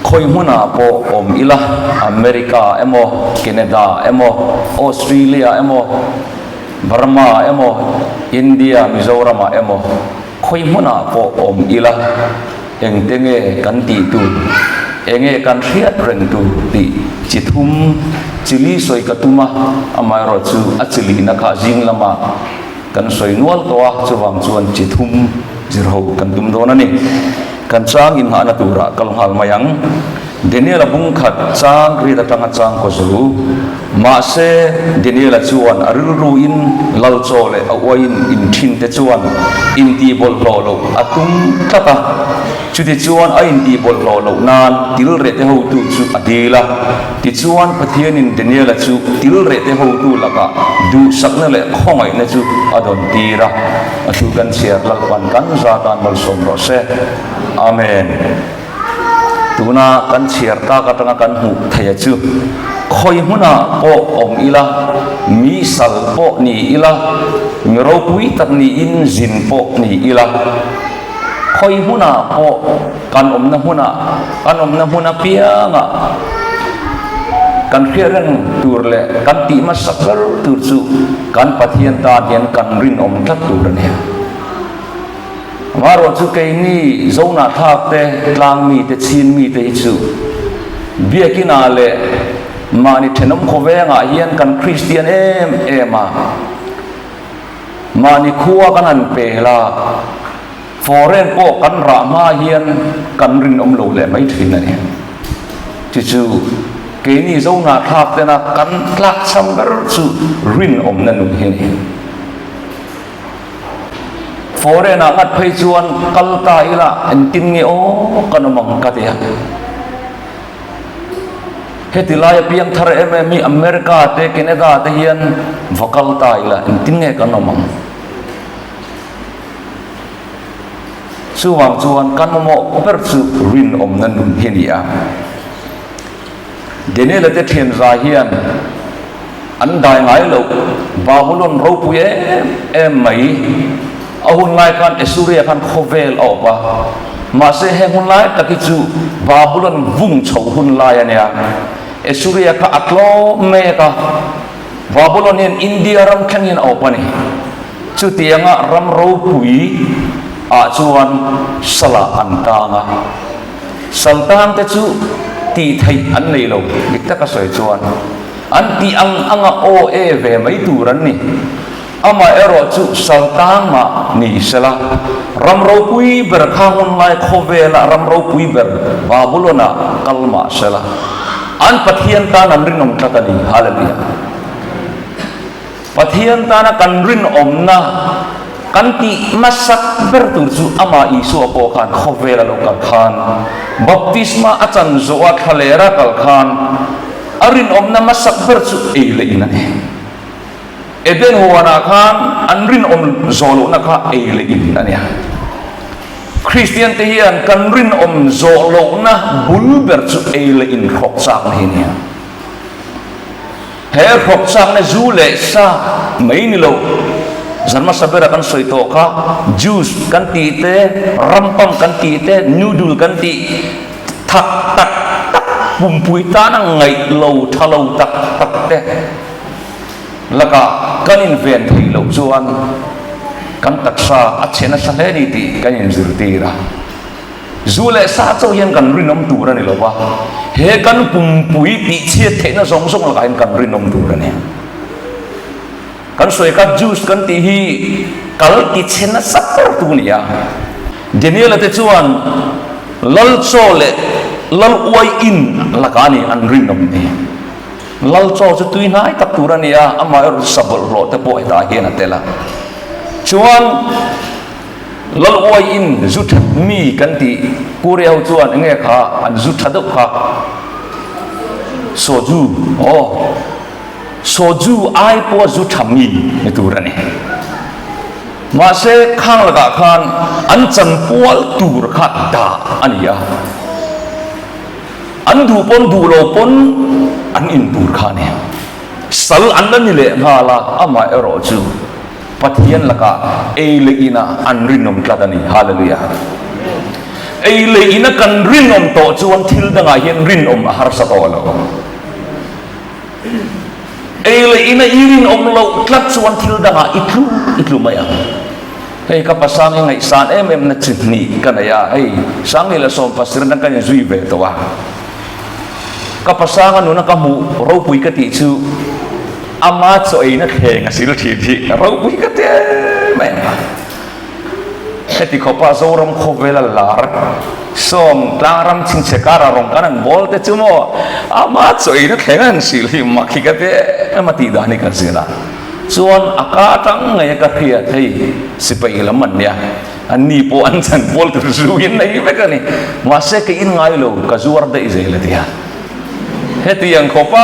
Khawi hmunah pawh awm ila, America emaw, Canada emaw, Australia emaw, Burma emaw, India, Mizoramah emaw, khawi hmunah pawh awm ila, engte nge kan tih tur, enge kan hriat reng tur tih chi thum chili sawi ka tum a, amaherawhchu a chilihna kha zing lamah kan sawi nual tawh a, chuvang chuan chi thum zirho kan tum dawn a ni. Kan chang inghahna turah kal nghal mai ang. Daniel-a bung khat chang riat atanga chang kaw zu. Mahse, Daniel-a chuan a rilruin lal chaw leh a uaiin inthin te chuan intihbawlhhlawh loh a tum tlat a. Chutichuan a intihbawlhhlawh loh nan til rehte hotu chu a dil a. Tichuan, Pathianin Daniel-a chu til rehte hotu lakah duhsakna leh khawngaihna chu a dawn tir a. A thu kan chhiar Lalpan kan za tan malsawm rawh se. Amen. Tuna kan chhiar tak atanga kan hmuh theih a chu khawi hmunah pawh awm ila, mi sal pawh ni ila, mi ropui tak niin zin pawh ni ila, khawi hmunah pawh kan awmna hmunah, kan awmna hmun apiangah kan hriat reng tur leh kan tih hmasa ber tur chu kan Pathian tan hian kan rinawm tlat tur a ni. Amaherawh chu keini Zonah thlak te, tlang mi te, chin mi te hi chu Biakinah leh mahni thenawm khawvengah hian kan Kristian em em a, mahni khua kan han pel a, foreign pawh kan rah hma hian kan rinawm lo leh mai thin a ni. Chu chu keini Zonah thlak tena kan tlakchham ber chu rinawmna nun hi a ni. Foreign ah ngat phei chuan kal ta ila engtin nge aw kan awm ang ka ti a. Heti lai a piang thar em em hi America te Canada te hian va kal ta ila engtin nge kan awm ang. Chuvang chuan kan mamawh ber chu rinawmna nun hi a ni a. Daniel-a te thian za hian an dai ngai loh Babulon ropui em em mai. A hun lai khan Assuria khan khawvel a awp a, mahse heng hun lai tak hi chu Babulon vung chho hun lai a nia. Assuria kha a tlawm mek a, Babulon hian India ram thleng hian a awp a ni. Chutianga ram ropui ah chuan salah an tang a. Saltan te chu tih theih an nei lo, dik taka sawi chuan an tih ang anga aw e ve mai tur an ni. Amaherawh chu Saltan mah ni sela, ram ropui ber kha hun lai khawvela ram ropui ber Babulon-ah kal mah sela, an Pathian tan an rinawm tlat a ni. Hallelujah! Pathian tana kan rinawmna kan tih hmasak ber tur chu amah Isua pawh khan khawvel a lo kal khan, baptisma a chan zawh a thlaler a kal khan a rinawmna hmasak ber chu ei leh in a ni. Eden huanah khan an rinawm zawh lohna kha ei leh in a nia. Kristian te hian kan rinawm zawh lohna bul ber chu ei leh in hrawk chakna hi a nia. He hrawk chakna zu leh sa mai ni lo, zan hmasa bera kan sawi tawh kha, juice kan tih te, rampam kan tih te, noodle kan tih thak tak tak, pumpui tana ngaih lo tha lo tak tak te lakah kan inven theih loh chuan kan taksa a chhe nasa hle ni tih kan inzirtir a. Zu leh sa chauh hian kan rinawm tur a ni lo va, he kan pumpui tihchhiat theihna zawng zawng lakah hian kan rinawm tur a ni. Kan sawi kha juice kan tih hi kal tichhe nasa ber tu a ni a. Daniel-a te chuan Lal chaw leh Lal uai in lakah a ni an rinawm ni. Lal chaw chu tui hnai tak tur a ni a, amaherawhchu sa bawlhhlawh te pawh hetah hian a tel a. Chuan. Lal uai in zu that mi kan tih Korea ho chuan enge kha an zu tha deuh kha Soju aw Soju ai pawha zu tha mi ni tur a ni. Mahse khang lakah khan an chanpual tur kha dah a ni a, an duh pawn duh lo pawn an in tur kha a ni. Sal an la ni leh nghal a, amaherawh chu Pathian lakah ei leh inah an rinawm tlat a ni. Hallelujah! Ei leh ina kan rinawm tawh chuan thil dangah hian rinawm a harsa tawh lo. Ei leh ina i rinawm loh tlat chuan thil dangah i tlu i tlu mai ang. Hei ka pasang i ngaihsan em em na chi hnih ka nei a, hei Sangli leh Sawmpasir dang kan inzui ve tawh a. Ka pasanga nuna ka hmuh ropui ka tih chu ama chaw eina thleng a sil thin hi ropui ka ti em em a. Heti khawpa Zoram khawvela lar sawng tlangram chhingchhe kara rawng kan han bawl te chu maw ama chaw eina thleng a han sil hi mak hi ka ti em a tih dan hi ka zir a. Chuan a ka atang ngei a ka hriat hei sipai lam an nia, an ni pawh an chan pawl tur zu in nei vek a ni. Mahse ka in ngai lo, ka zuar daih zel a ti a. Hetiang khawpa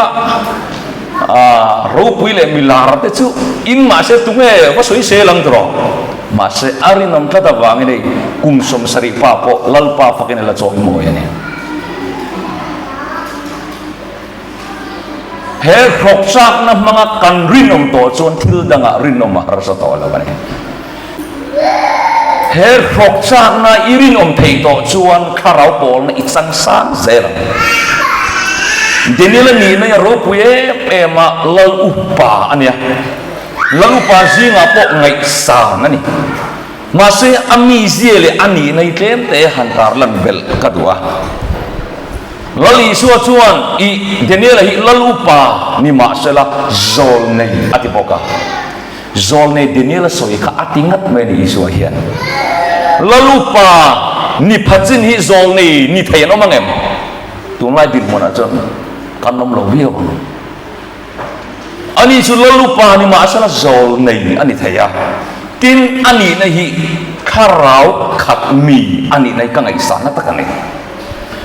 ropui leh milar te chu in mahse tunge va sawi sel ang tawh. Mahse a rinawm tlat avangin hei kum 70 pa pawh Lalpa fakin a la chawimawi a ni. He hrawk chakna hmanga kan rinawm tawh chuan thil dangah rinawm a harsa tawh lo a ni. He hrawk chakna i rinawm theih tawh chuan thlarau pawlna i chang sang zel ang. Daniel-a nihna hi a ropui em em a, lal upa a nia. Lal upa zingah pawh ngaihsan a ni. Mahse, a mizia leh a nihna hi tlem te han tarlan belh ka duh a. Lal Isua chuan i Daniela hi lal upa ni mahsela zawlnei a ti bawk a. Zawlnei Daniela sawi kha a ti ngat mai a ni Isua hian. Lal upa ni pha chin hi zawlnei ni thei an awm ang em? Tunlai dinhmunah chuan kan awm lo viau ang. Ani chu lal upa ni mahsela zawlnei a ni thei a. Tin, a nihna hi thlarau khat mi a nihna hi ka ngaihsahna tak a ni.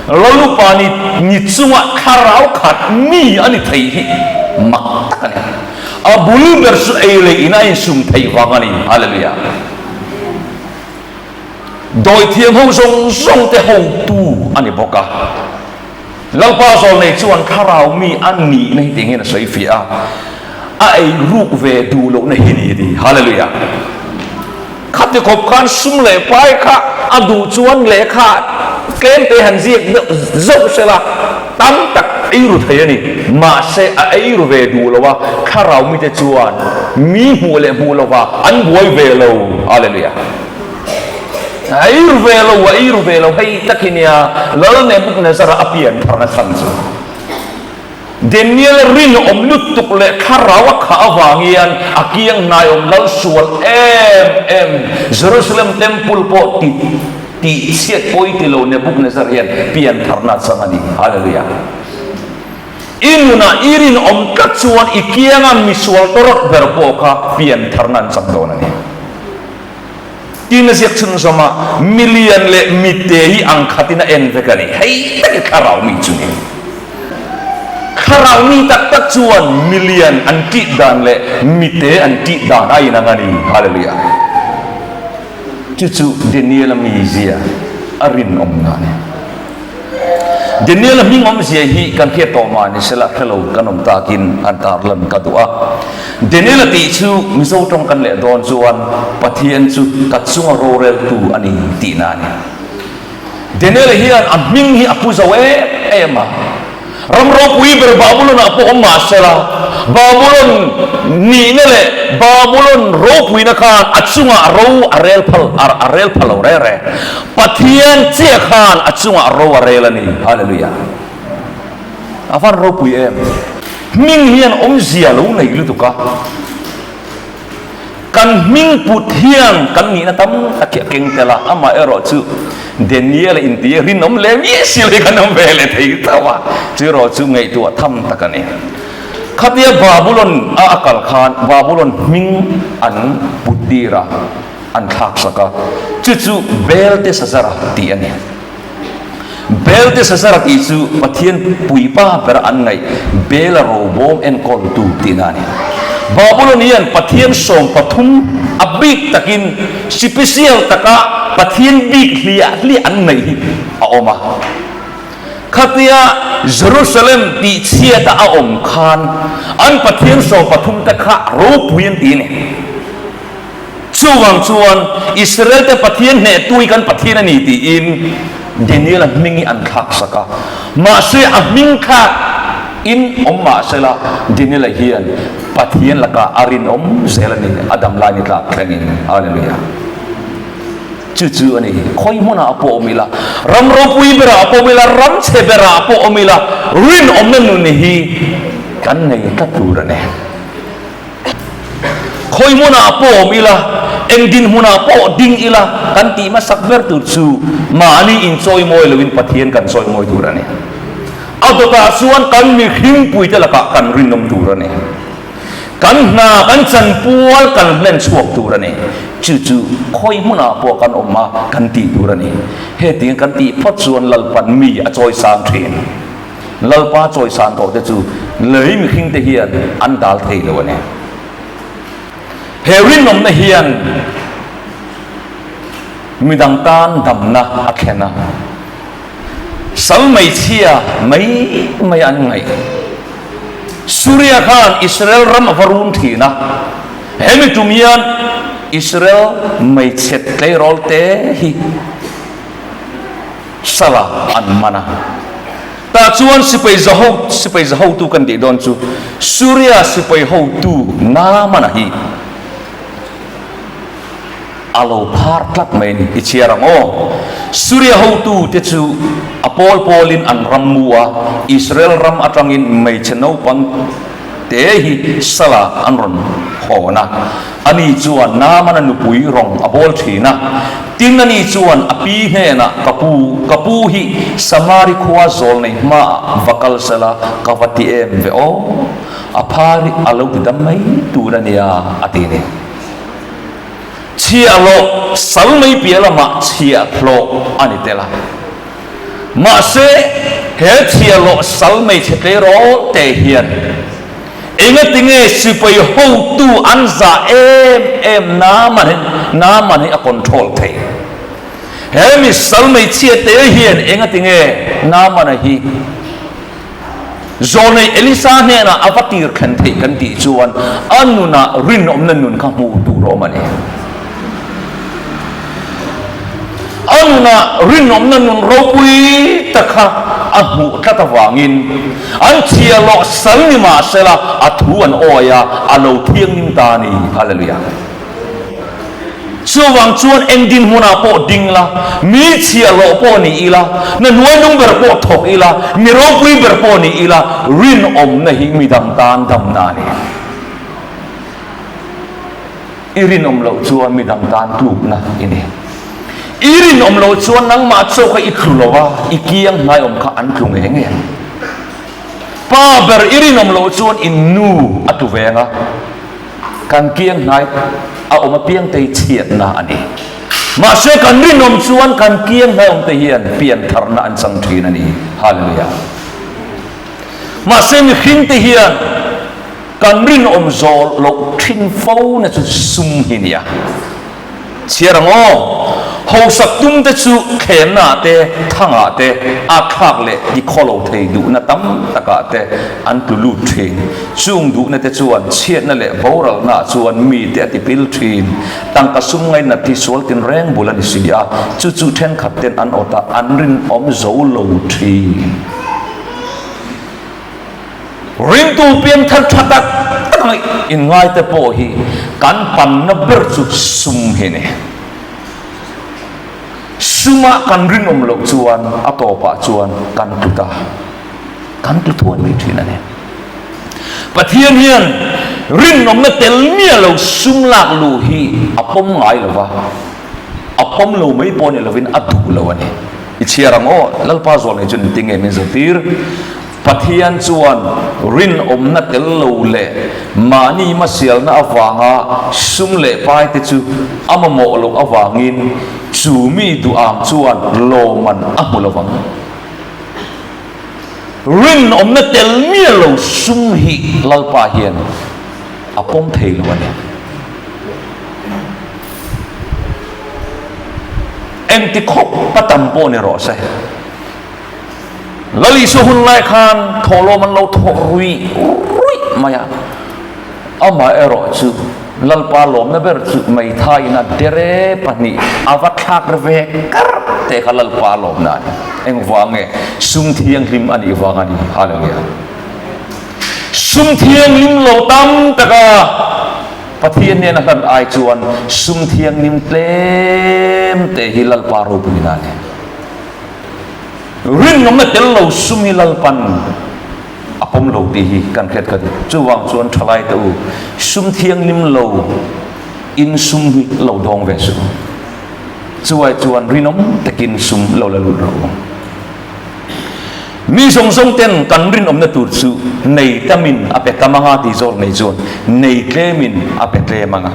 Lalupa ni ni chunga thlarau khat mi a ni thei hi mak tak a ni. A bul ber chu ei leh in a insum theih vang a ni. Hallelujah. Dawithiam ho zawng zawng te hotu a ni bawk a. Lalpa zawlnei chuan thlarau mi a nihna hi tiangin a sawi fiah a, a ei ruk ve duh lohna hi ni a ti. Hallelujah. Khati khawp khan sum leh pai kha a duh chuan lehkha tlem te han ziak deuh zauh sela tam tak ei ru thei a ni. Mahse a ei ru ve duh lo a, thlarau mite chuan mi hmuh leh hmuh lova an buai ve lo. Hallelujah. A ei ru ve lo, a ei ru ve lo hei tak hi nia Lal Nebuchadnezzar-a a pian tharna chhan chu. Daniel rinawm lutuk leh thlarau a khah avang hian a kiang hnaiawm lal sual em em Jerusalem Temple pawh ti tih chhiat pawi ti lo Nebuchadnezzar hian pian tharna a chang a ni. Hallelujah. I nunah i rinawm tlat chuan i kianga misual tawrh ber pawh kha pian tharna an chang dawn a ni. Tin a ziak chhunzawm a, Milian leh mite hi ang khatin a en vek a ni. Hei tak hi thlarau mi chu ni. Thlarau mi tak tak chuan milian an tih dan leh mite an tih dan a inang a ni. Hallelujah. Chu chu Daniel-a mizia a rinawmna a ni. Daniel-a hming awmzia hi kan hriat tawh mah ni sela hrelo kan awm takin an tarlan ka duh a. Daniel-a tih chu Mizo tawng kan leh dawn chuan Pathian chu ka chunga roreltu a ni tihna a ni. Daniel-a hian a hming hi a pu zo em em a. Ram ropui ber Babulon-ah pawh awm mah sela, Babulon nihna leh Babulon ropuina khan a chungah ro a rel phal, a rel phal lo reng reng. Pathian chiah khan a chungah ro a rel a ni. Hallelujah. A van ropui em! Hming hian awmzia lo nei lutuk a. Kan hming put hian kan nihna tam tak hi a keng tel a, amaherawh chu Daniel-a inti a rinawm leh miah si lo hi kan awm ve leh thei tho a, chuerawh chu ngaihtuah tham tak a ni. Khatia Babulon a a kal khan Babulon hming an put tir a, an thlak sak a, chu chu Belteshazzar-a tih a ni. Belteshazzar tih chu Pathian puipa bera an ngaih Bela robawm enkawltu tihna a ni. Babulon hian Pathian 13 a bik takin sipesial taka Pathian bik hliah hliah an ngaih hi a awm a. Khatia Jerusalem tihchhiata a awm khan an Pathian 13 te kha ropui an ti a ni. Chuvang chuan Israel-te Pathian hnehtu hi kan Pathian a ni tiin. Daniel-a hming hi an thlak sak a, mahse a hming thlak in awm mah sela Daniel-a hian Pathian lakah a rinawm zel a ni, a dam lai ni tlak thlengin. Hallelujah. Chu chu a ni. Khawi hmunah pawh awm ila, ram ropui berah pawh awm ila, ram chhe berah pawh awm ila, rinawmna nun hi kan nei tlat tur a ni. Khawi hmunah pawh awm ila, eng dinhmunah pawh ding ila, kan tih hmasak ber tur chu mahni inchawimawi loin Pathian kan chawimawi tur a ni. A dawtah chuan kan mihringpuite lakah kan rinawm tur a ni. Kan hna, kan chanpual kan hlen chhuak tur a ni. Chu chu khawi hmunah pawh kan awm a, kan tih tur a ni. Hetiang kan tih phawt chuan Lalpan mi a chawisang thin. Lalpa chawisan tawh te chu lei mihring te hian an dal thei lo a ni. He rinawmna hian midang tan damna a thlen a, sal hmeichhia mai mai an ngaih. Suria khan Israel ram a va run thin a, hemi tum hian Israel hmeichhe tleirawl te hi Sala an man a. Tah chuan sipai zaho, sipai zahotu kan tih dawn chu Suria sipai hotu Naamana hi a lo phar tlat mai a ni. I chhiar ang aw. Suria hotu te chu a pawl pawlin an ram mu a, Israel ram atangin hmeichhe naupang te hi Sala an rawn hawn a. Ani chuan Naamana nupui rawng a bawl thin a. Tin, ani chuan a pi hnenah, Ka pu, ka pu hi Samari khua zawl nei hmaah va kal sela ka va ti em ve aw? A phar hi a lo ti dam mai tur a nia, a ti ni. Chhiahhlawh sal mai piah lamah chhiahhlawh a ni tel a. Mahse, he chhiahhlawh sal hmeichhe tleirawl te hian Engatinge sipai hotu an zah em em Naaman hi Naaman hi a control thei? He mi sal hmeichhia te hian engatinge Naaman-a hi Zawnei Elisa hnenah a va tir thlen theih kan tih chuan a nunah rinawmna nun kha hmuh tur a awm a ni. A nunah rinawmna nun ropui tak kha a hmuh tlat avangin an thiahloh sal ni mah sela a thu an awi a, a lo thianghlim ta a ni. Hallelujah. Chuvang chuan eng dinhmunah pawh ding la, mi chhiahloh pawh ni ila, na hnuai nung ber pawh thawk ila, mi ropui ber pawh ni ila, rinawmna hi midang tan damna a ni. I rinawm loh chuan midang tan tlukna i nei. I rinawm loh chuan nangmah chaw kha i tlu lo a, i kiang hnaiawm kha an tlu ngei ngei ang. Pa ber i rinawm loh chuan i nu a tlu veng a, kan kiang hnai a awm apiang te hi chhiatna a ni. Mahse kan rinawm chuan kan kiang hnaiawm te hian piantharna an chang thin a ni. Hallelujah. Mahse mihring te hian Kan rinawm zawh loh thin fo na chu sum hi nia. Chhiar ang aw, hausak tum te chu thlemna ah te, thang ah te, a thlak leh ti khaw lo thei duhna tam tak ah te an tlu lut thin. Chung duhna te chuan chhiatna leh boralna ah chuan mi te a ti pil thin. Tangka sum ngainat hi sual tinreng bul a ni si a, chu chu thenkhat ten an awt a, an rinawm zo lo thin. Ringtu piangthar tha tak tak ang inngaite pawh hi kan panna ber chu sum hi a ni. Suma kan rinawm loh chuan a tawpah chuan kan tlu ta, kan tlu thuai mai thin a ni. Pathian hian rinawmna tel miah lo sum lak luh hi a pawm ngai lo va, a pawm lo mai pawh ni lovin a duh lo a ni. I chhiar ang aw, Lalpa zawlnei chu engtin nge min zirtir? Pathian chuan rinawmna tel lo leh mahni hmasialna avanga sum leh paite chu a mamawh loh avangin chu mi duh ang chuan lawman a hmu lo vang. Rinawmna tel miah lo sum hi Lalpa hian a pawm thei lo a ni. Engti khawp a tam pawh ni rawh se. Lal Isua hun lai khan thawhlawm an lo thawh ruih ruih mai a, amaherawh chu Lalpa lawmna ber chu Meitha in a dere pahnih a va thlak ve kar teh kha Lalpa lawmna a ni. Engvang nge? Sum thianghlim a nih vang a ni. Hallelujah. Sum thianghlim lo tam taka Pathian nen a hlan ai chuan sum thianghlim tlem te hi Lalpa ropuina a ni. Rinawmna tel lo sum hi Lalpan a pawm lo tih hi kan hriat kha duh. Chuvang chuan thalai te u, sum thianghlim lo in sum hi lo dawng ve suh. Chuai chuan rinawm takin sum lo la lut rawh u. Mi zawng zawng ten kan rinawmna tur chu nei tamin a pe tam anga tih zawk nei chuan nei tlemin a pe tlem anga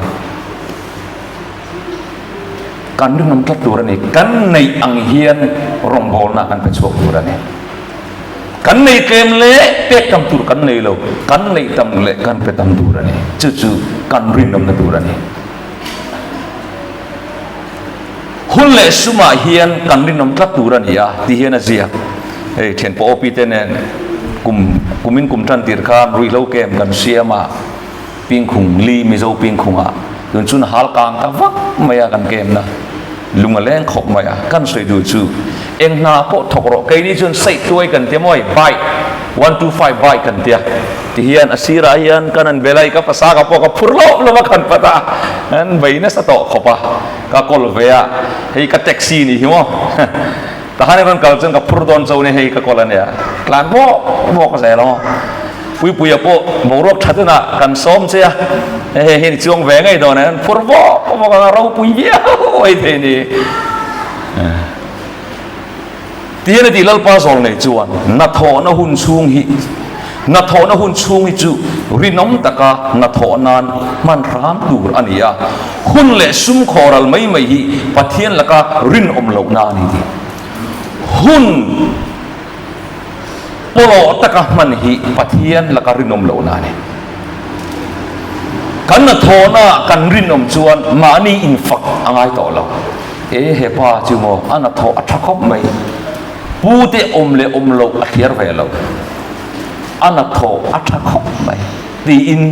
kan rinawm tlat tur a ni. Kan neih ang hian rawngbawlna kan pe chhuak tur a ni. Kan nei tlem leh pek tam tur kan nei lo, kan neih tam leh kan pe tam tur a ni. Chu chu kan rinawmna tur a ni. Hun leh sumah hian kan rinawm tlat tur a ni a ti hian a ziak. Hei thian pawh OP te nen kum kumin kum tan tir khan ruihhlo camp kan siam a, Pingkhung li Mizo Pingkhungah tun chun hal kang ta vak mai a kan camp na lung a leng khawp mai a. Kan sawi duh chu eng hna pawh thawk rawh keini chuan saih tuai kan tia maw hei bike 125 bike kan tia ti hian a sirah hian kan han belai ka pasa ka pawh ka phur lawp lawp a kan pat a an bei nasa tawh khawp a. Ka call ve a, hei ka taxi nih hi maw? Tahan i rawn kal chuan ka phur dawn cho nia hei ka call a nia. Tlan bawk bawk zel a maw? Puipuia pawh boruak tha dunah kan sawm che a, hei hei ni chuang ve ngei dawn e, an phur bawk bawk ang a, ropui viau mai thei ni. Tihian a ti, Lalpa zawl nei chuan hnathawhna hun chhung hi hnathawhna hun chhung hi chu rinawm taka hnathawh nan hman hram tur a ni a, hun leh sum khawral mai mai hi Pathian laka rinawm lohna a ni tih. Hun pawlawh taka hman hi Pathian laka rinawm lohna a ni. Kan hnathawhna kan rinawm chuan mahni infak a ngai tawh lo. E he pa chu maw a hnathawh a tha khawp mai. Pu te awm leh awm loh a thliar ve lo. A hnathawh a tha khawp mai tiin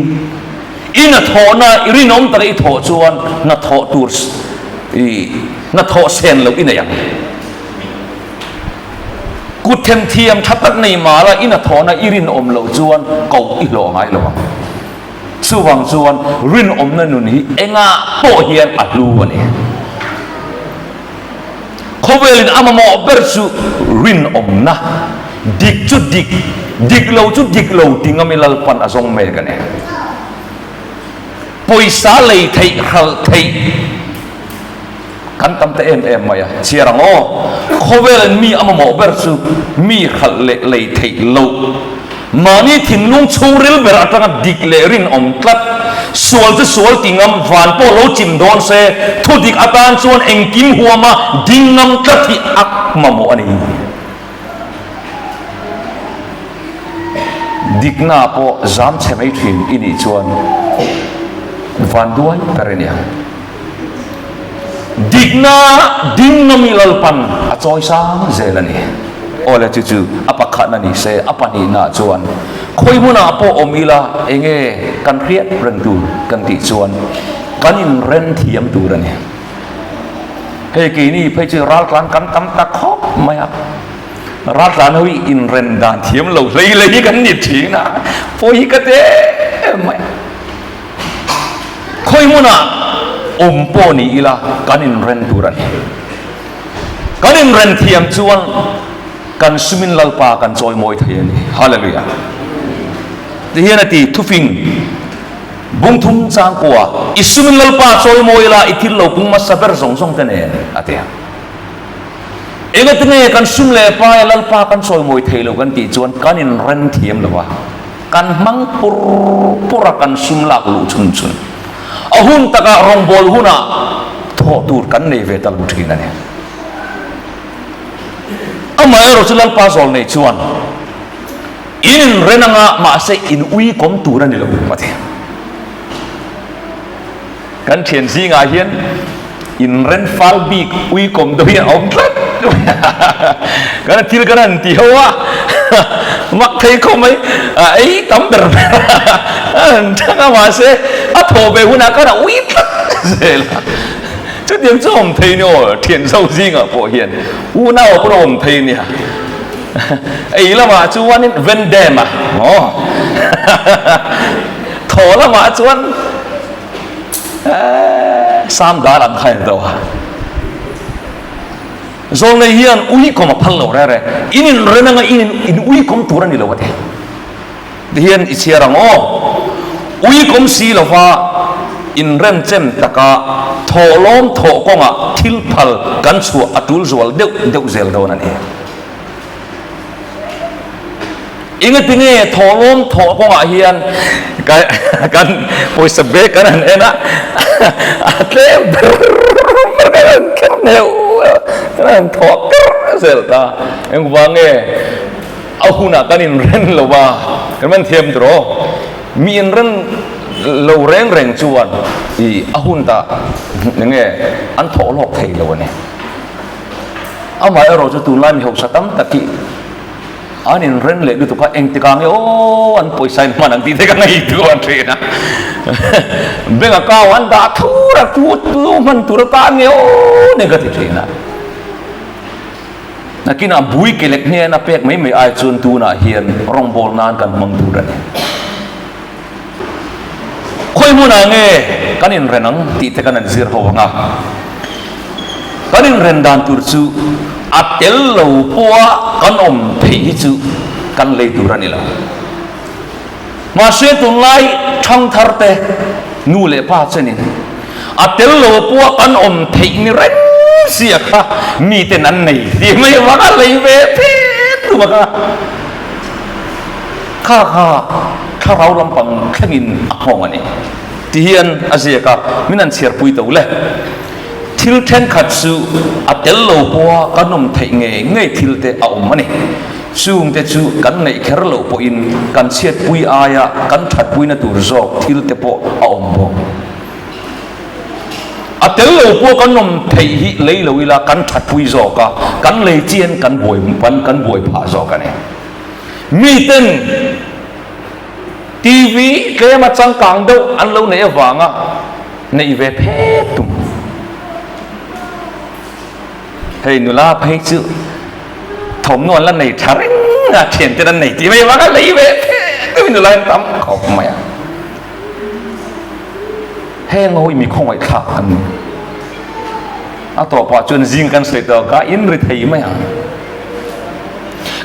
i hnathawhna i rinawm taka i thawh chuan hnathawh tur i hnathawh sen loh i nei ang. Kut themthiam tha tak nei mala i hnathawhna i rinawm loh chuan koh i hlawh ngai lo ang. Chuvang chuan rinawmna nun hi engah pawh hian a hlu a ni. Khawvelin a mamawh ber chu rinawmna, dik chu dik, dik lo chu dik lo ti ngam i Lalpan a zawng mek a ni. Pawisa lei theih, hralh theih kan tam ta em em mai a, chhiar ang aw. Khawvelin mi a mamawh ber chu mi hralh leh lei theih loh. Mahni thinlung chhungril ber atanga dik leh rinawm tlat, sual chu sual ti ngam, van pawh lo chim dawn se, thu dik atan chuan engkim huama ding ngam tlat hi a mamawh a ni. Dikna pawh zam chhe mai thin i nih chuan van duai ber i ni ang. Dikna ding ngam i Lalpan a chawi sang zel a ni. Awle chu chu a pakhatna ni se, a pahnihna chuan khawi hmunah pawh awm ila enge kan hriat reng tur kan tih chuan kan inren thiam tur a ni. Hei keini phei chu raltlan kan tam ta khawp mai a, raltlan ho hi inren dan thiam lo hlei hlei hi kan ni thin a, pawi hi ka ti em mai a. Khawi hmunah awm pawh ni ila kan inren tur a ni. Kan inren thiam chuan kan sumin Lalpa kan chawimawi thei a ni. Hallelujah. Tihian a ti, Thufing bungthum changkua, i sumin Lalpa chawimawi ila i thil lo pung hmasa ber zawng zawng te nen, a ti a. Engatinge kan sum leh paia Lalpa kan chawimawi thei lo kan tih chuan kan inren thiam lo a. Kan hmang pur pur a, kan sum lak luh chhun chhun. A hun takah rawngbâwl hunah thawh tur kan nei ve ta lo thin a ni. Amaherawh chu Lalpa zawl nei chuan in inren anga mahse in ui kawm tur a ni lo a ti. Kan thian zingah hian inren fal bik ui kawm deuh hian a awm tlat kan thil kan han ti ho a mak thei khawp mai a ei tam ber ber a han thang a mahse a thawh ve hunah khan a ui tlat zel a. Chutiang chu awm thei ni aw, thian zo zingah pawh hian unau ah pawh awm thei nia. Ei lamah chuanin Van Damme a maw? Thaw lamah chuan Sam dar ang kha a ni tawh a. Zawlnei hian uikawm a phal lo reng reng. In inren anga in in uikawm tur a ni lo a ti. Tihian i chhiar ang aw. Uikawm si lova inremchem taka thawhlawm thawh kawngah thil phal kan chhuah a tul zual deuh deuh zel dawn a ni. Engatinge thawhlawm thawh kawngah hian kan pawisa bag kan han en a, a tlem ber ber kan han kher neuh kan han thawh ker zel ta. Engvange? A hunah kan inren lo a, kan man thiam tur aw. Mi inren lo reng reng chuan i a hun ta enge an thawh lawk thei lo a ni. Amaherawh chu tunlai mi hausa tam tak hi an inren leh lutuk a, engtikah nge aw an pawisa in hman ang tih te ka ngaihtuah an thin a. Bank account an dah thur a, tu tu hman tur atan nge aw nen ka ti thin a. Nakinah bui kelek hnena pek mai mai ai chuan tunah hian rawngbâwl nan kan hmang tur a ni. Khawi hmunah nge kan inren ang tih te kan han zir ho ang a. Kan inren dan tur chu a tel lo pawha kan awm theih hi chu kan lei tur a ni lo. Mahse tunlai thangthar te nu leh pa chenin a tel lo pawha kan awm theih ni reng sia kha miten an nei tih mai avang a lei ve phet tu bak a, kha kha thlarau lampang thlengin a nghawng a ni ti hian a ziak a, min an chhiarpui to le. Thil thenkhat chu a tel lo pawha kan awm theih ngei ngei thil te a awm a ni. Chungte chu kan neih kher loh pawhin kan chhiatpui aia kan thatpuina tur zawk thil te pawh a awm bawk. A tel lo pawh kan awm theih hi lei lo ila kan thatpui zawk a, kan lei chian kan buai kan buai phah zawk a ni. Miten TV tlema changkang deuh an lo neih avanga neih ve phet tum. Hei nula phei chu thawmhnaw an la nei tha reng a, thiante an nei tih mai avanga lei ve phet deuhin nula in tam khawp mai a. Heng ho hi mi khawngaih thlak an ni. A tawpah chuan zing kan sawi tawk a, in ri thei mai ang.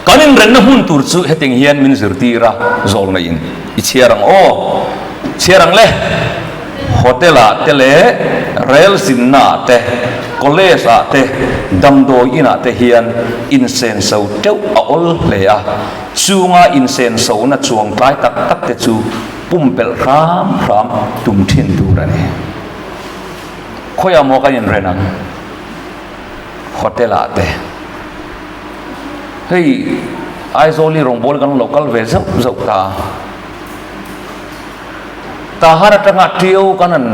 Kan inrenna hmun tur chu hetiang hian min zirtir a, zawlneiin i chhiar ang aw, chhiar ang le. Hotel ah te leh rel zinna ah te, college ah te, damdawi in ah te hian insenso teuh a awl hle a, chunga insensona chuangtlai tak tak te chu pumpelh hram hram tum thin tur a ni. Khawiah maw kan inren ang? Hotel ah te. Hei Aizawl hi rawngbawl kan lo kal ve zauh zauh ta a. Tahan atanga Tiau kan han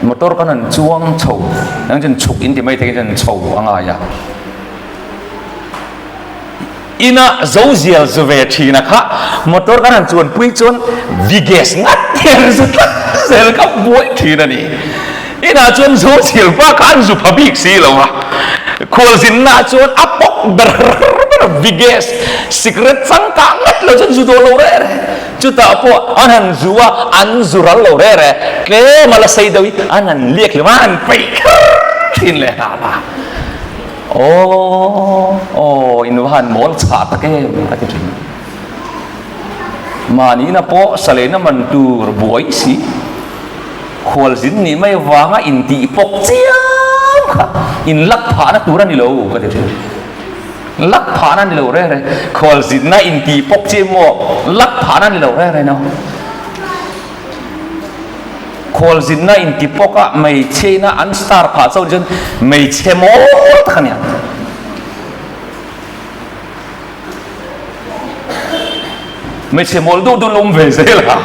motor kan han chuang chho eng chuan chhuk in ti mai thei chuan chho a ngai a. Ina zo zial zu ve thin a kha motor kan han chuan pui chuan Viges ngat hian zu tlat zel kha buai thin a ni. Inah chuan zo zial pa kha an zu pha bik si lo a, khualzinna chuan a pawk ber ber a Viges sikret changkang ngat lo chuan zu dawn lo reh reh. Chutah pawh an han zu a, an zu ral lo reh reh, tlem a la sei deuh i an han liak hlum a, an peih kher thin leh nghal a. Aw, aw, in va han mawl chhah tak em ka ti thin. Mahniina pawh saleina man tur buai si, khualzin nih mai vanga intih pawk chiam kha inlak phahna tur a ni lo ka ti thin. Lak phahna ni lo reng reng, khualzinna intih pawk chi maw lak phahna ni lo reng reng no. Khualzinna inti pawk a hmeichhe ina an star phah chauh chuan hmeichhe mawl tak a ni ang. Hmeichhe mawl deuh deuh lawm ve zel a.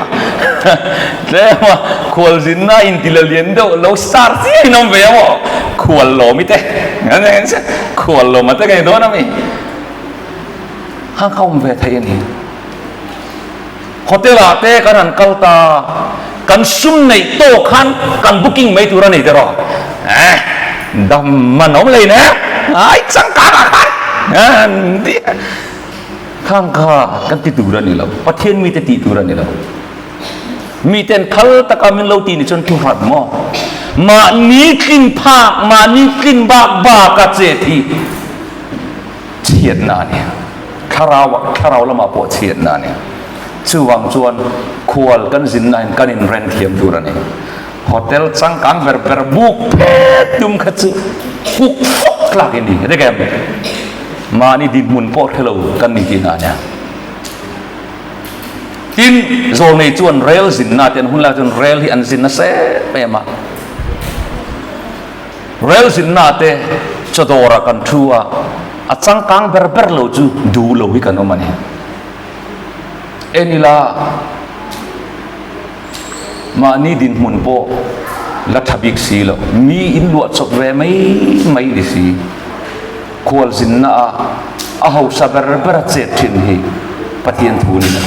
Tlem a khualzinna inti la lian deuh lo star chiah in awm ve a maw? Khual lawmi te khual lawma te ngei dawn a mi? Kha kha awm ve thei a ni. Hotel ah te kan han kal ta. Kan sum neih tawk khan kan booking mai tur a ni tiraw? Eh, dam man awm lei ne, ai changkang ah khan an ti khang kha kan ti tur a ni lo, Pathian mite tih tur a ni lo. Miten phal taka min lo ti ni chuan thu hrat maw? Mahni tlin phak, mahni tlin bak baka chet hi chhiatna a ni. Thlarau ah, thlarau lamah pawh chhiatna a ni. Chuvang chuan khual kan zinna hian kan inren thiam tur a ni. Hotel changkang ber ber buk phet tum kha chu kuk fawk tlak i ni rek em? Mahni dinhmun pawh hre lo kan ni tihna a nia. Tin, zawlnei chuan rel zinna te an hun lai chuan rel hi an zin nasa em em a. Rel zinna te chawdawrah kan thu a, a changkang ber ber lo chu duh lo hi kan awm a ni. En ila mahni dinhmun pawh la tha bik si lo, mi in luah chawp ve mai mai ni si. Khual zinna ah a hausa ber ber a chet thin hi Pathian thu ni lo.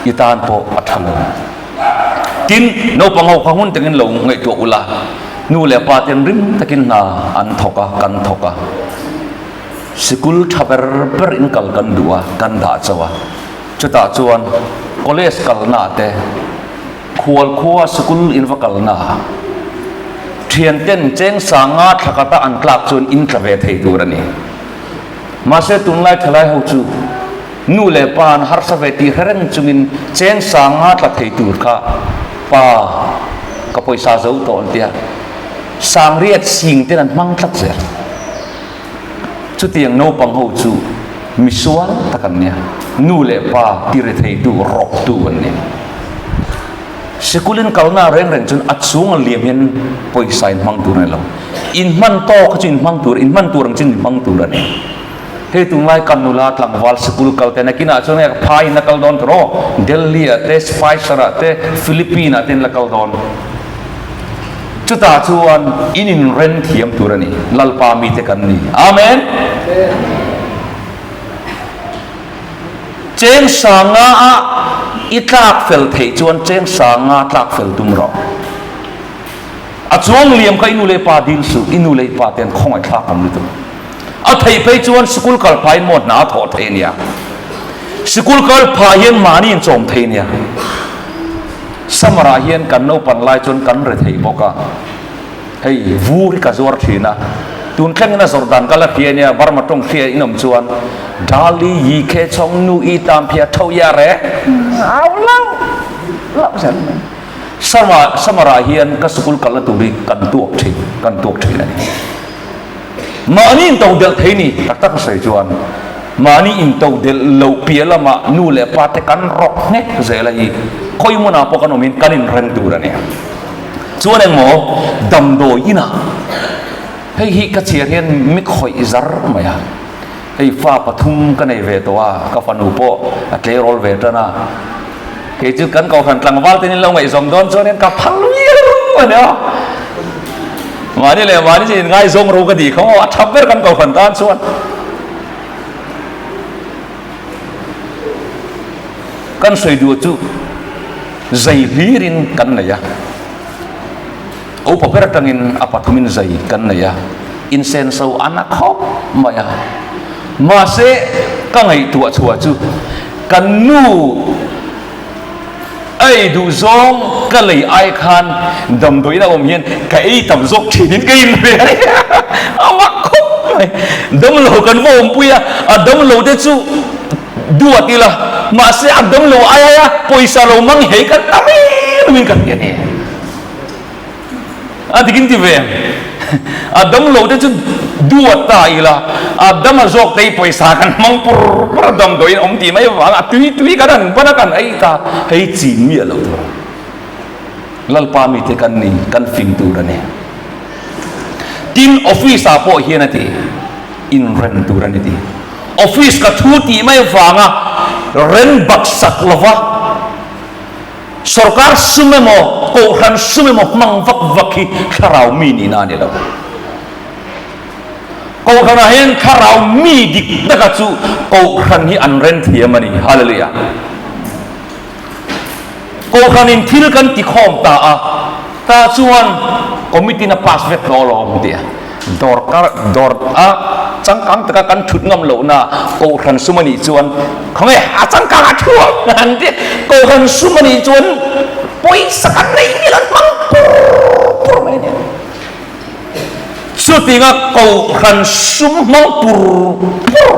I tan pawh a tha lo. Tin, naupang ho kha hun takin lo ngaihtuah ula, nu leh pa ten rim takin hna an thawk a, kan thawk a. Sikul tha ber ber in kal kan duh a, kan dah chauh a. Chutah chuan college kalna te, khual khua sikul in va kalna, thianten cheng sanga thla kata an tlak chuan in tla ve thei tur a ni. Mahse tunlai thalai ho chu nu leh pa an harsa ve tih hre reng chungin cheng sanga tla thei tur kha pa ka pawisa zo tawh an tia, sangriat sing ten an hmang tlat zel. Chutiang naupang ho chu misual tak an nia, nu leh pa ti retheitu, rawktu an ni. Sikulin kalna reng reng chuan a chung a liam hian pawisa in hmang tur a ni lo. In hman tawk kha chu in hmang tur, in hman tur ang chu in hmang tur a ni. Hei tunlai kan nula tlangval sikul kal te nakinah chuan nge phai in a kal dawn tur aw, Delhi ah te, Spicer ah te, Philippine ah te in la kal dawn. Chutah chuan in inren thiam tur a ni. Lalpa mite kan ni. Amen. Cheng sanga a i tlak fel theih chuan cheng sanga tlak fel tum rawh. A chuang liam kha i nu leh pa dil suh, i nu leh i pa te an khawngaih thlak awm lutuk. A theih phei chuan sikul kal phahin maw hna a thawh thei a nia. Sikul kal phah hian mahni inchawm thei a nia. Summer ah hian kan naupan lai chuan kan re thei bawk a, hei vur hi ka zuar thin a, tun thlengin a zawrh dan ka la hria ania, Burma tawng hria in awm chuan Dali yi khe chhawng nu i tam phia tho ya re au lau lau zel mai. Summer summer ah hian ka sikul kalna tur hi kan tuak thin kan tuak thin a ni. Mahni intodelh thei ni tak tak a sawi chuan mahni intodelh loh piah lamah nu leh pa te kan rawk nghek zel a hi khawi hmunah pawh kan awmin kan inrem tur a ni. Chuan engmaw damdawi inah hei hi ka chhiar hian mi khawih zar mai a, hei fa pathum ka nei ve tawh a, ka fanu pawh a tleirawl ve tan a, kei chu kan kohhran tlangval ten in lo ngaihzawm dawn chuan hian ka phal viau a nia. Mahni leh mahni chu inngaizawng ro ka tih kha maw, a tha ber kan kohhran tan chuan. Kan sawi duh chu zai hlirin kan nei a, upa ber atangin a pathumin zai kan nei a, insenso a na khawp mai a. Mahse ka ngaihtuah chhuah chu kan nu A ei duh zawng ka lei ai khan damdawiin a awm hian ka ei tam zawk thin in ka in ve a ni. A mak khawp mai. Damlo kan va awmpui a, a damlo te chu duat ila, mahse a damlo ai aia pawisa lo mang hei kan tam em in ka hria a ni. A dik in ti ve em? A dam lo te chu duat ta ila, a dam a zawk te hi pawisa kan hmang pur pur a, damdawiin awm tih mai avang a tui tui kan han ban a kan ei ta, hei chin miah lo tur. Lalpa mite kan ni, kan fing tur a ni. Tin, office ah pawh hian a ti, inrem tur a ni ti. Office ka thu tih mai avanga rem baksak lova, Sorkar sum emaw, kohhran sum emaw hmang vak vak hi thlarau mi nihna a ni lo. Kohhranah hian thlarau mi dik taka chu kohhran hi an ren thiam a ni. Hallelujah. Kohhranin thil kan ti khawm ta a, tah chuan committee in a pass vek tawh alawm ti a. Dawrkar dawr a changkang taka kan thut ngam lohna Kohhran sum a nih chuan khawnge a changkang a thu ang an ti. Kohhran sum a nih chuan pawisa kan nei mial an hmang pur pur mai a ni. Chutinga Kohhran sum hmang pur pur.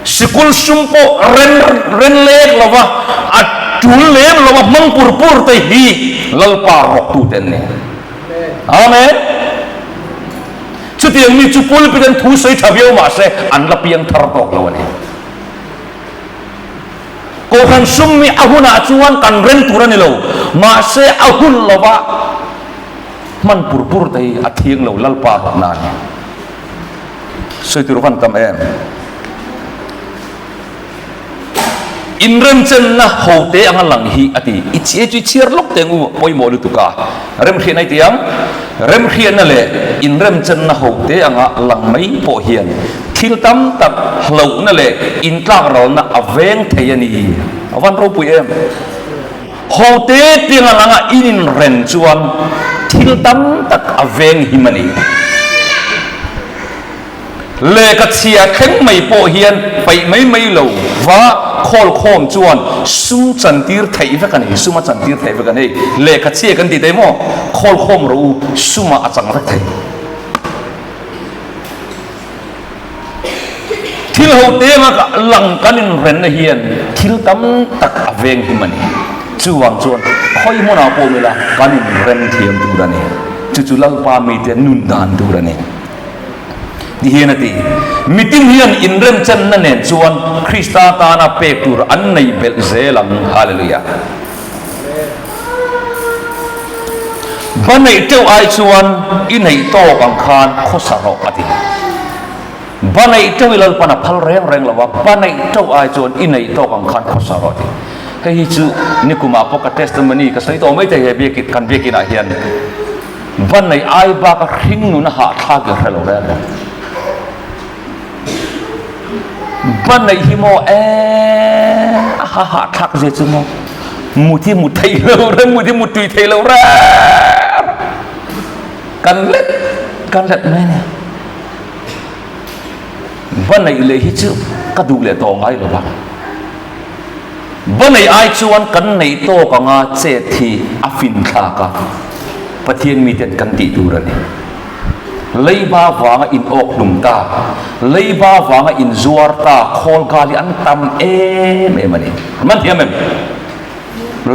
Sikul sum pawh ren ren lek lova, a tul lem lova hmang pur pur te hi Lalpa rawktute an ni. Amen. Chutiang mi chu pulpit an thu sawi tha viau mah se an la piang thar tawk lo a ni. Kohhran sum hi a hunah chuan kan ren tur a ni lo, mahse a hun lova hman pur pur te hi a thiang lo Lalpa rawkna a ni. Sawi tur van tam em? Inremchenna ho te anga lang hi a ti. I chhi chu i chhiar lawk teng u pawimawh lutuk a. Remhriatna i ti ang. Remhriatna leh inremchenna ho te anga lang mai pawh hian thil tam tak hlauhna leh intlak ralna a veng thei a ni. A van ropui em? Ho te tianga langa in inren chuan thil tam tak a veng him a ni. Lehkha chhia thleng mai pawh hian paih mai mai lo va khawl khawm chuan sum chantir theih vek a ni, sum a chantir theih vek a ni. Lehkha chhia kan tih thei maw? Khawl khawm rawh u, sumah a chang vek thei. Thil ho teng a lang kan inrenna hian thil tam tak a veng him a ni. Chuvang chuan khawi hmunah pawh awm ila kan inrem thiam tur a ni. Chu chu Lalpa mite nun dan tur a ni. Ti hian a ti, Mitin hian inremchenna nen chuan Krista tana pek tur an nei belh zel ang. Hallelujah! Va neih teuh ai chuan i neih tawk ang khan khawsa rawh a ti. Va neih teuh i Lalpan a phal reng reng lo a, va neih teuh ai chuan i neih tawk ang khan khawsa rawh a ti. Hei hi chu nikumah pawh ka testimony ka sawi tawh mai thei he biakin kan biakinah hian va neih ai bak a hring nun a hahthlak i hre lo reng reng. Ba neih hi maw ee a ha ha thlak zia chu maw mut hi mut theih lo reng mut hi mut tui theih lo reng kan let kan let mai nia ba neih leh hi chu ka duh leh tawh ngai lo va ba neih ai chuan kan neih tawk anga chet hi a fin thlak a Pathian miten kan tih tur a ni. Leiba vanga in awk hlum ta, leiba vanga in zuar ta khawl gal hi an tam em em a ni. Man thiam em?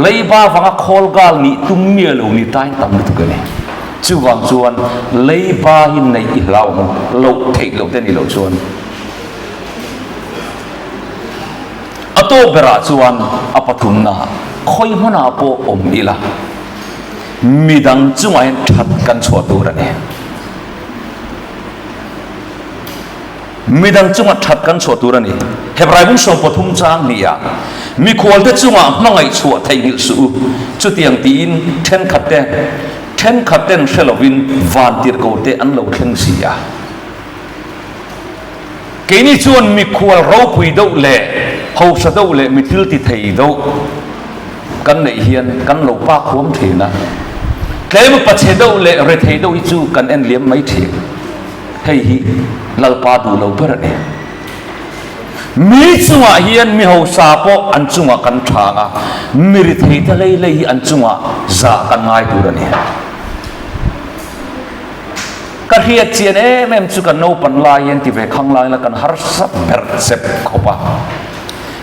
Leiba vanga khawl gal nih tum miah lo ni tain tam lutuk a ni. Chuvang chuan leiba hi neih i hlau ang u, loh theih loh te ni loh chuan. A tawp berah chuan a pathumna khawi hmunah pawh awm ila. Midang chungah hian that kan chhuah tur a ni. Midang chungah that kan chhuah tur a ni. Hebrai bung 13 chang hnih ah, Mikhualte chungah hmangaih chhuah theihnghilh suh u, chutiang tiin thenkhatte thenkhatten hre lovin vantirhkote an lo thleng si a. Keini chuan mikhual ropui deuh leh hausa deuh leh mi thil ti thei deuh kan neih hian kan lo pak huam thin a, tlema pachhe deuh leh rethei deuh hi chu kan en liam mai thin. Hei hi Lalpa duh lo ber a ni. Mi chungah hian mi hausa pawh an chungah kan thang a, mi rethei te hlei hlei hi an chungah zah kan ngai tur a ni. Ka hriat chian em em chu kan naupan lai hian ti ve khang lai la kan harsa ber chep khawp a.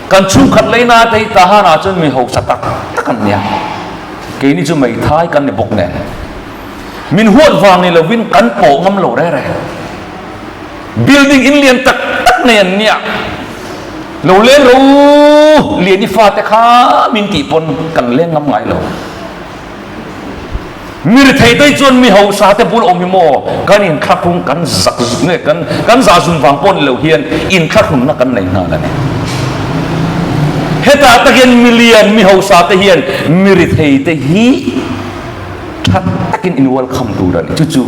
Kan chhungkhat leina te hi Tahan ah chuan mi hausa tak tak an nia. Keini chu meithai kan ni bawk nen. Min huat vang ni lovin kan pawh ngam lo reh reh. Building in lian tak tak nei an nia. Lo leng ro lian i fate kha min tih pawn kan leng ngam ngai lo. Mi rethei te chuan mi hausa te bul awm hi maw kan inthlahrung kan zak nge kan kan zah zun vang pawh ni lo hian inthlahrunna kan nei nghal a ni. Hetah tak hian mi lian mi hausa te hian mi rethei te hi tha takin in welcome tur a ni. Chu chu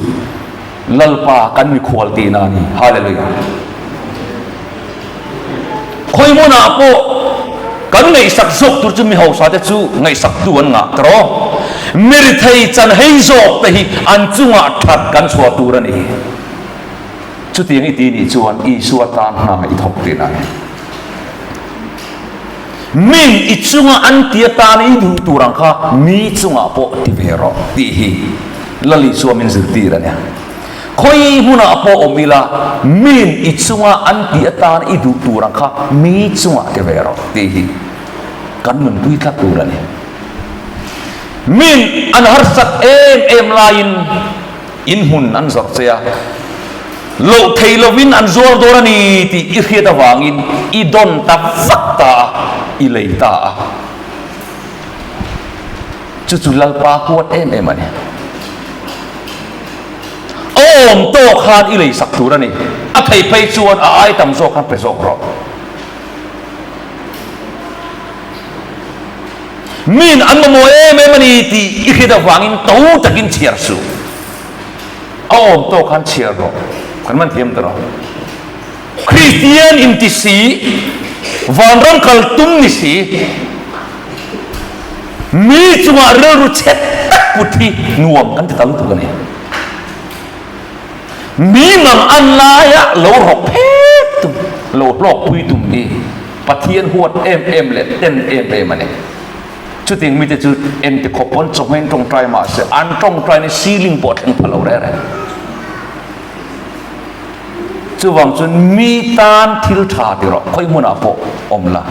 Lalpa kan mikhual tihna a ni. Hallelujah. Khawi hmunah pawh. Kan ngaihsak zawk tur chu mi hausa te chu ngaihsaktu an ngah tawh. Mi rethei chan hei zawk te hi an chungah that kan chhuah tur a ni. Chutiang i ti nih chuan Isua tan hna i thawk thin a ni. Min i chunga an ti atan i duh tur ang kha mi chungah pawh ti ve rawh tih hi Lal Isua min zirtir a nia. Khawi hmunah pawh awm ila min i chunga an ti atan i duh tur ang kha mi chungah ti ve rawh tih hi kan nunpui tlat tur a ni. Min an harsat em em laiin in hmun an zawrh che a, loh thei lovin an zuar dawn a ni tih i hriat avangin i dawn ta vak ta a, i lei ta a. Chu chu Lalpa huat em em a ni. A awm tawk khan i lei sak tur a ni. A thei phei chuan a ai tam zawk khan pe zawk rawh. Min an mamawh em em a ni tih i hriat avangin to takin chhiar suh. A awm tawk khan chhiar rawh. Kan man thiam ta rawh. Kristian inti si, vanram kal tum ni si, mi chungah rilru chhe tak put hi nuam kan ti ta lutuk a ni. Mi mang an laia lo rawk phet tum, lo hlawkpui tum hi Pathian huat em em leh ten em em a ni. Chutiang mite chu enti khawp pawn chawhmeng tawngtai mah se an tawngtai ni ceiling pawh a thleng pha lo reng reng. Chuvang chuan mi tan thil tha ti rawh, khawi hmunah pawh awm la.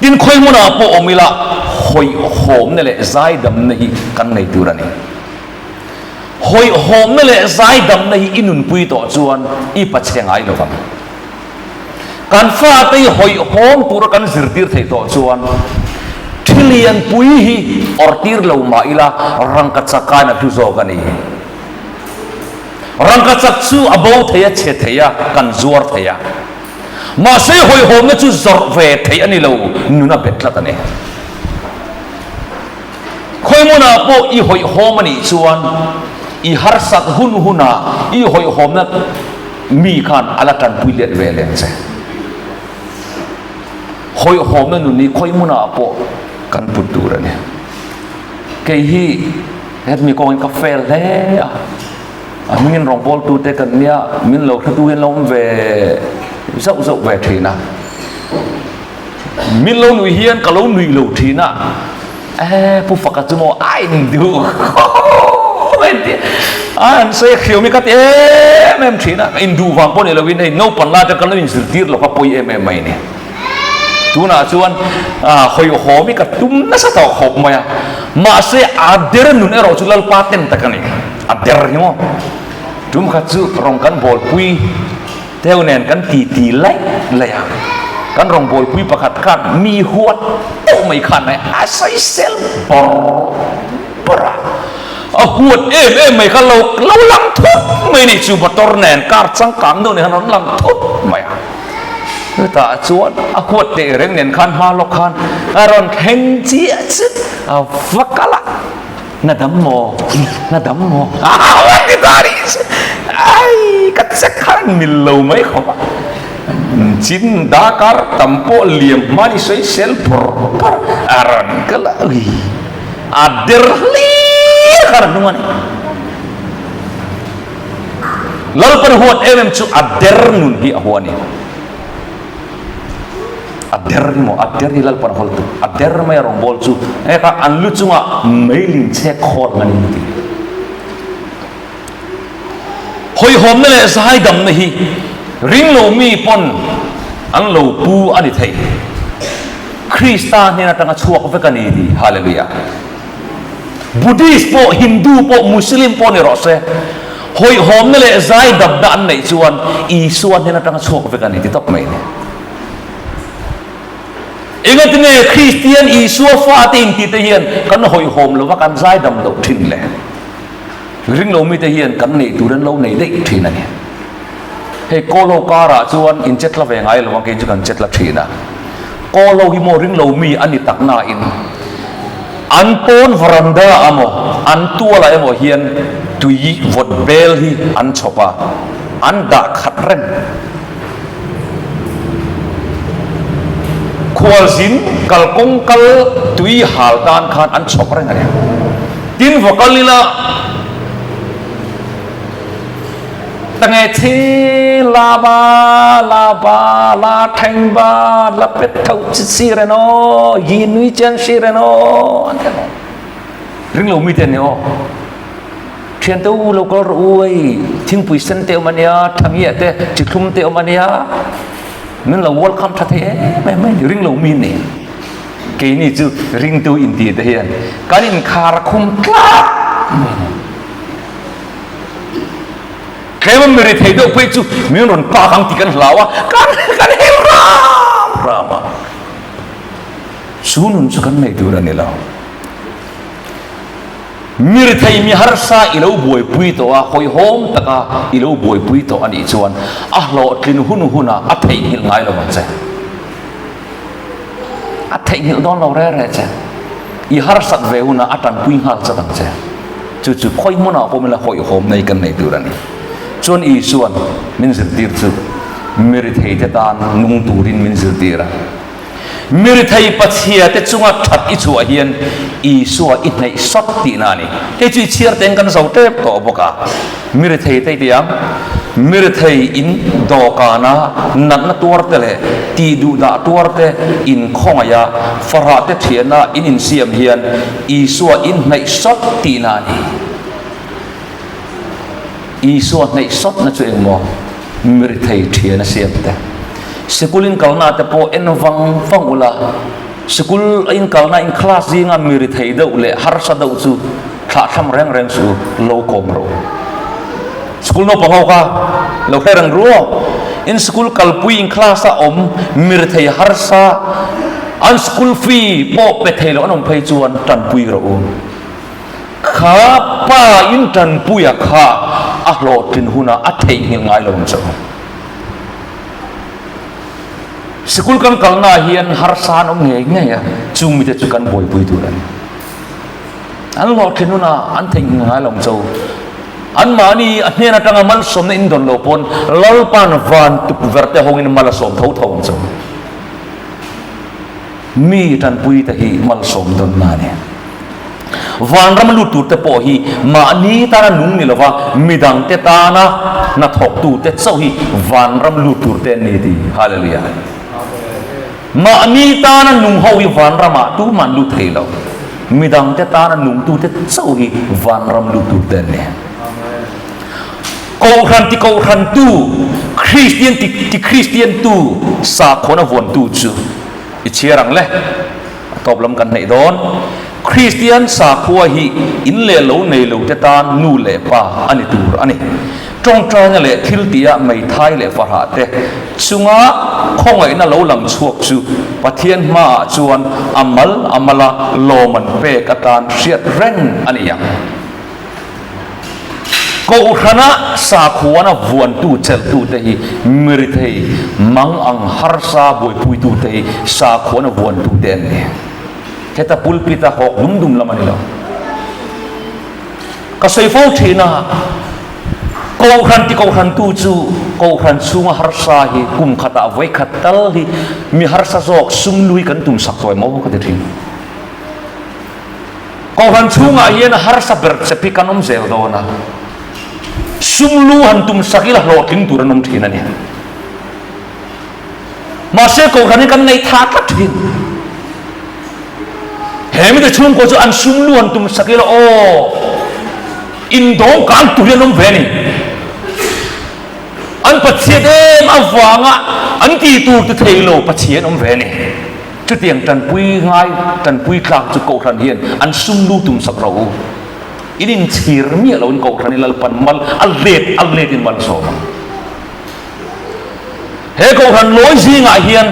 Tin, khawi hmunah pawh awm ila hawihhawmna leh zaidamna hi kan nei tur a ni. Hawihhawmna leh zaidamna hi i nunpui tawh chuan i pachhe ngai lo vang. Kan fate hi hawihhawm tura kan zirtir theih tawh chuan thi lianpui hi awrtir lo mah ila rangkachakain a hlu zawk a ni. Rangkachak chu a bo thei a, chhe thei a, kan zuar thei a. Mahse hawihhawmna chu zawrh ve theih a ni lo, nun a bet tlat a ni. Khawi hmunah pawh i hawihhawm a nih chuan i harsat hun hunah i hawihhawmna mi khan a la tanpui let ve leh che. Hawihhawmna nun hi khawi hmunah pawh kan put tur a ni. Kei hi hetmi kawngin ka fail hle a, a hmingin rawngbawltute kan nia, min lo hretu hian lo awm ve zauh zauh ve thin a. Min lo nuih hian ka lo nuih lo thin a, eh Pu Faka chu maw a in duh khawp mai tih a an sawi a hriau mai ka ti em em thin a, ka in duh vang pawh ni lo in hei naupang lai te kan lo in zirtir lo kha pawi em em mai a ni. Tunah chuan hawihhawm hi ka tum nasa tawh khawp mai a, mahse a der nun erawh chu Lalpa ten tak a ni, a der hi maw. Tum khat chu rawng kan bawlpui. Teu nen kan ti ti laih laih a, kan rawngbawlpui pakhat khan mi huat deuh mai khan a sawisel bawrh bawrh a, a huat em em mai kha lo lo lang thut mai ni chu motor nen car changkang deuh nen khan rawn lang thut mai a, chutah chuan a huat teh reng nen khan hma lawk khan a rawn thleng chiah chiah a va kal a. Na dam maw? Na dam maw? A ti ta ri ai ka che khan mil lo mai khawp a. Chin dakar tam pawh liam hma ni sawi sel phur phur a rawn kal a ui a der hlir khan a hnung a ni. Lalpan huat em em chu a der nun hi a hua a ni. A der hi maw? A der hi Lalpan hawl tu. A der mai a rawngbâwl chu eng kha an lu chungah meiling chhek khawt ngan in ti. Hawihhawmna leh zaidamna hi ringlo mi pawn an lo pu a ni thei. Krista hnen atanga chhuak vek a ni ti. Hallelujah. Buddhist pawh, Hindu pawh, Muslim pawh ni rawh se, hawihhawmna leh zaidamna an neih chuan Isua hnen atanga chhuak vek a ni ti tawp mai a ni. Engatinge Kristian Isua fate intihte hian kan hawihhawm lova kan zaidam loh thin le? Ringlo mite hian kan neih tur an lo nei daih thin a ni. Hei Kawlho karah chuan in chetla ve ngai lo ang kei chu kan chetla thin a. Kawlho hi maw ringlo mi a ni tak nain an pawn varanda ah maw an tualah emaw hian tui vawt bel hi an chhawp a, an dah khat reng. Khua. Khualzin kalkawng kal tui hal tan khan an chhawp reng a ni. Tin va kal ila ta nge thi la ba la ba la theng ba la pet tho chi si re no yi nui chen si re no an ti a. Ring lo mi te an ni aw. Thian te u lo kal rawh u hei thingpui sen te awm a nia, thangiah te chithlum te awm a nia. Min lo welcome tha thei em em mai ni, ring lo mi ni. Keini chu ringtu inti te hian kan inkhar a khum tlat mai ni. Tlem a miri thei deuh phei chu min rawn pak ang tih kan hlau a, kan kan hel ram ram a. Chu nun chu kan nei tur a ni lo. Mirthei mi harsa i lo buaipui tawh a, hawihhawm taka i lo buaipui tawh a nih chuan a hlawhtlin hun hunah a theihnghilh ngai lo ang che. A theihnghilh dawn lo reh reh che. I harsat ve hunah a tanpui nghal chat ang che. Chu chu khawi hmunah pawh mila hawihhawm nei kan nei tur a ni. Chuan Isua'n min zirtir chu mirithei te tan nung turin min zirtir a. Mirithei Pathiate chunga that i chhuah hian Isua i hnaih sawt tihna a ni. Hei chu i chhiar teng kan zo tep tawh bawk a. Mirithei te i ti ang, Mirithei in dawhkana natna tuar te leh tih duhdah tuar te in khawngaih a, farah te thiana in insiam hian Isua in hnaih sawt tihna a ni. Isua hnaih sawtna chu engmaw? Mirithei thian a siam te. Sikul in kalna te pawh en vang vang ula, sikul a in kalna in class zinga mirithei deuh leh harsa deuh chu thlahthlam reng reng suh u, lo kawm rawh u. Sikul naupang ho kha lo hre reng ru aw. In sikul kalpui in class a awm mirithei harsa an school fee pawh pe thei loh an awm phei chuan tanpui rawh u. Kha pa in tanpuia kha a hlawhtlin hunah a theihnghilh ngai lo ang che u. Sikul kan kalnaah hian harsa an awm ngei ngei a, chung mite chu kan buaipui tur a ni. An hlawhtlin hunah an theihnghilh ngai lo ang che u. Anmahni a hnen atanga malsawmna in dawn lo pawn Lalpa'n van tukverh te hawngin mal a sawm tho tho ang che u. Mi tanpuite hi malsawm dawnna a ni. Vanram lut turte pawh hi mahni tana nung ni lova midangte tana hnathawktute chauh hi vanram lut turte an ni ti. Hallelujah. Mahni tana nung ho hi vanramah tuman lut thei lo. Midangte tana nungtute chauh hi vanram lut turte an ni. Kohhran ti kohhrantu, Kristian ti ti Kristiantu, sakhawn a vuantu chu i chhiar ang le. A tawp lam kan hnaih dawn. Kristian sakhua hi in leh lo nei lo te tan nu leh pa a ni tur a ni. Tawngtaina leh thil tia meithai leh farah te chunga khawngaihna lo lang chhuak chu Pathian hmaah chuan a mal a mala lawm an pek atan hriat reng a ni ang. Kohhrana sakhuana vuantu chelhtute hi mirithei mang ang harsa buaipuitute hi sakhuana vuantute an ni. Heta pulpit-a hawk dum dum lam a ni lo. Ka sawi fo thin a, Kohhran ti kohhrantu chu kohhran chhunga harsa hi kum khatah vawi khat tal hi mi harsa zawk sum lui kan tumsak tawh em aw ka ti thin. Kohhran chhungah hian a harsa ber chep hi kan awm zel dawn a, sum lu han tum sak ila hlawhtling tur an awm thin a ni. Mahse kohhran hi kan ngaihthah tlat thin. He mite chhungkaw chu an sum lu han tum sak ila aw, indawng kang tur hi an awm ve a ni. An Pathian em avanga an tih tur ti thei lo Pathian awm ve a ni. Chutiang tanpui ngai, tanpui tlak chu Kohhran hian an sum lu tum sak rawh u. In inchhir miah loin Kohhran hi Lalpan mal a let a let in mal sawm ang. He Kohhran lawi zingah hian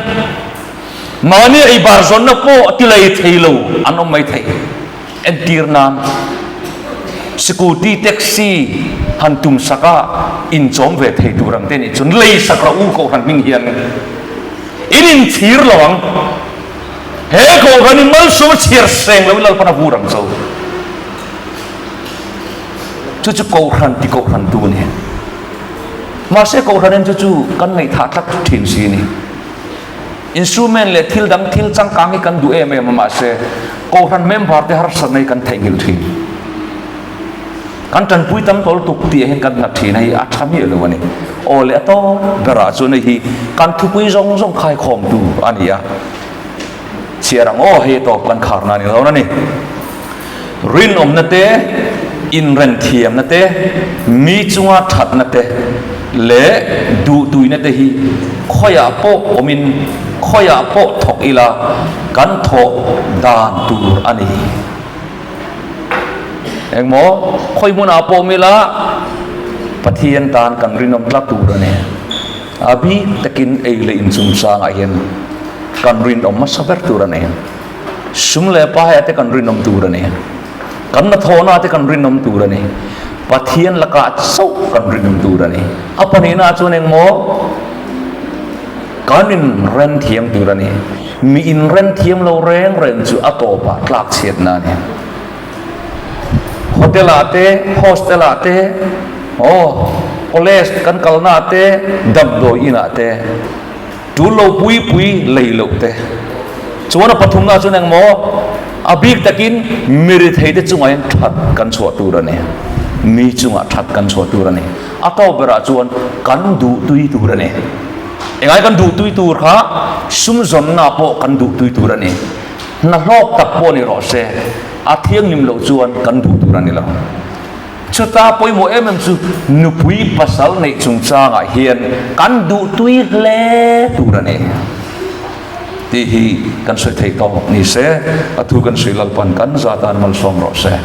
mahni eibar zawnna pawh ti lei thei lo an awm mai thei. Entir nan Scooty, Taxi han tum sak a inchawm ve thei tur ang te nih chuan lei sak rawh u Kohhran hming hian. In inchhir lo ang. He Kohhran hi malsawm a chhiar seng lo in Lalpan a vur ang cho. Chu chu Kohhran ti Kohhran tu a ni. Mahse Kohhran in chu chu kan ngaihthah tlat thin si a ni. Instrument leh thil dang thil changkang hi kan duh em em a mahse Kohhran member te harsatna hi kan theihnghilh thin. Kan tanpui tam tawh lutuk tih ah hian kan nghat thin a hi a tha miah lo a ni. Aw leh a tawp berah chuan hei hi kan thupui zawng zawng khaikhawmtu a ni a. Chhiar ang aw hei tawp kan kharna a ni dawn a ni. Rinawmna te, inrenthiamna te, mi chunga thatna te leh duhtuina te hi khawiah pawh awmin khawiah pawh thawk ila kan thawh dan tur a ni. Engmaw khawi hmunah pawh awm ila Pathian tan kan rinawm tlat tur a ni. A bik takin ei leh inchungchangah hian kan rinawm hmasa ber tur a ni. Sum leh paia te kan rinawm tur a ni. Kan hnathawhna te kan rinawm tur a ni. Pathian lakah chauh kan rinawm tur a ni. A pahnihna chuan engmaw? Kan inren thiam tur a ni. Mi inren thiam lo reng reng chu a tawpah tlak chhiatna a ni. Hotel ah te, hostel ah te, aw, college kan kalna ah te, damdawi inah te, Tul lo pui pui lei loh te. Chuan a pathumna chuan engmaw a bik takin mi rithei te chungah hian that kan chhuah tur a ni. Mi chungah that kan chhuah tur a ni. A tawp berah chuan kan duh tui tur a ni. Engai kan duh tui tur kha sum zawnna pawh kan duh tui tur a ni. Hna hlawk tak pawh ni rawh se, a thianghlim loh chuan kan duh tur a ni lo. Chuta pawimawh em em chu nupui pasal neih chungchangah hian kan duhtui hle tur a ni tih hi kan sawi thei tawk ni se, a thu kan sawi Lalpan kan za tan malsawm rawh se.